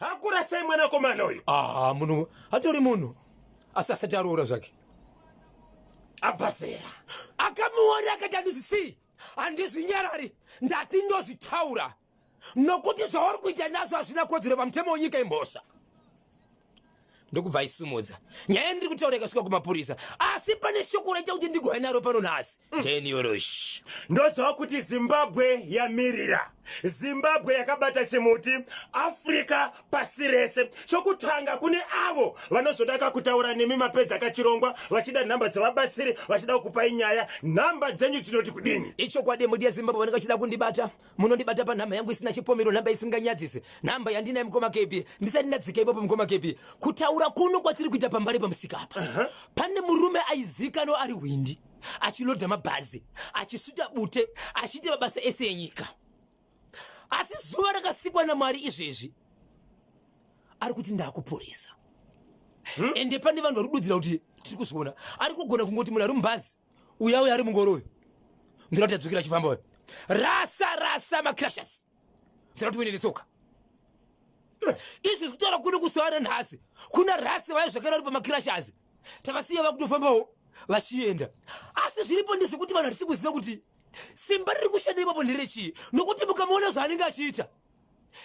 Akura sei mwanakomana uyu? Ah, munhu atori munhu asi asati aroora zvake. Abva zera. Akamuona akati handizvisii, handizvinyarari, ndati ndozvitaura nokuti zvauri kuita nazvo hazvina kodzero pamutemo wenyika, imhosva. Ndokubva aisumudza nyaya yandiri kutaura ikasvika kumapurisa, asi pane shoko raita kuti ndigouya naro pano nhasi. Daniel. Ndoziva kuti Zimbabwe yamirira, Zimbabwe yakabata chimuti, Africa, pasi rese. Chokutanga, kune avo vanozodaka kutaura nemi mapedza kachirongwa, vachida nhamba dzevabatsiri, vachida kukupai nyaya, nhamba dzenyu dzinoti kudini? Ichokwadi, mudi yeZimbabwe, vanenge vachida kundibata, munondibata panhamba yangu isina chipomero, nhamba isinganyadzisi, nhamba yandinaye mukoma KB. Ndisati ndadzika ipapo, mukoma KB, kutaura kuno kwatiri kuita pambare pamusika apa, pane murume aizikanwa ari hwindi, achilodha mabhazi, achisvuta bute, achiita mabasa ese enyika, asi zuva rakasikwa naMwari izvezvi ari kuti ndakuporesa. Ende pane vanhu vari kududzira kuti tiri kuzviona, ari kugona kungoti munhu ari mubhazi uya, uya ari mungoro uyu, ndoda kuti adzokera achifamba uyo, rasa rasa macrashers, ndoda kuti uende netsoka. Izvi zvekutaura kuno kusara nhasi kuna rasi vaya zvakare vari pamacrashers, tavasiya vakutofambawo vachienda. Asi zviripo ndezvekuti vanhu hatisi kuziva kuti simba riri kushanda ipapo nderechii, nokuti mukamuona zvaanenge achiita,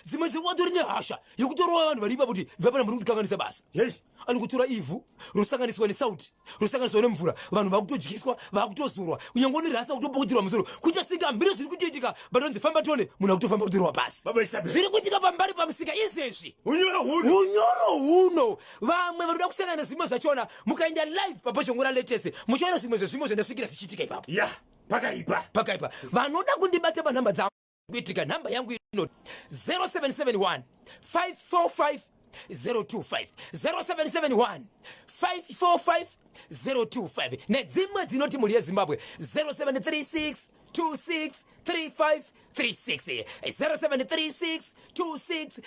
dzimwe dzenguva tori nehasha yekutorova vanhu vari ipapo kuti bva pana, muri kutikanganisa basa. Hei. Anokutora ivhu rosanganiswa nesauti, rosanganiswa nemvura, vanhu vakutodyiswa, vakutozorwa, kunyange nerasa kutopukutirwa musoro, kuita singa mbiri. Zviri kutoitika batonzi famba tone, munhu akutofamba kutorwa pasi. Baba Isabel. Zviri kuitika pambari pamusika izvezvi. Unyoro huno. Unyoro huno. Vamwe vanoda kusangana nezvimwe zvachona, mukaenda live paBhozhongora Latest muchiona zvimwe zvezvimwe zvandasvikira zvichiitika ipapo. Ya, pakaipa. Pakaipa. Vanoda kundibata panhamba dzangu kuitika, nhamba yangu ino 0771 545 025, 0771 545 025, nedzimwe dzinoti, mhuri yeZimbabwe, 0736 26 35 36, 0736 26.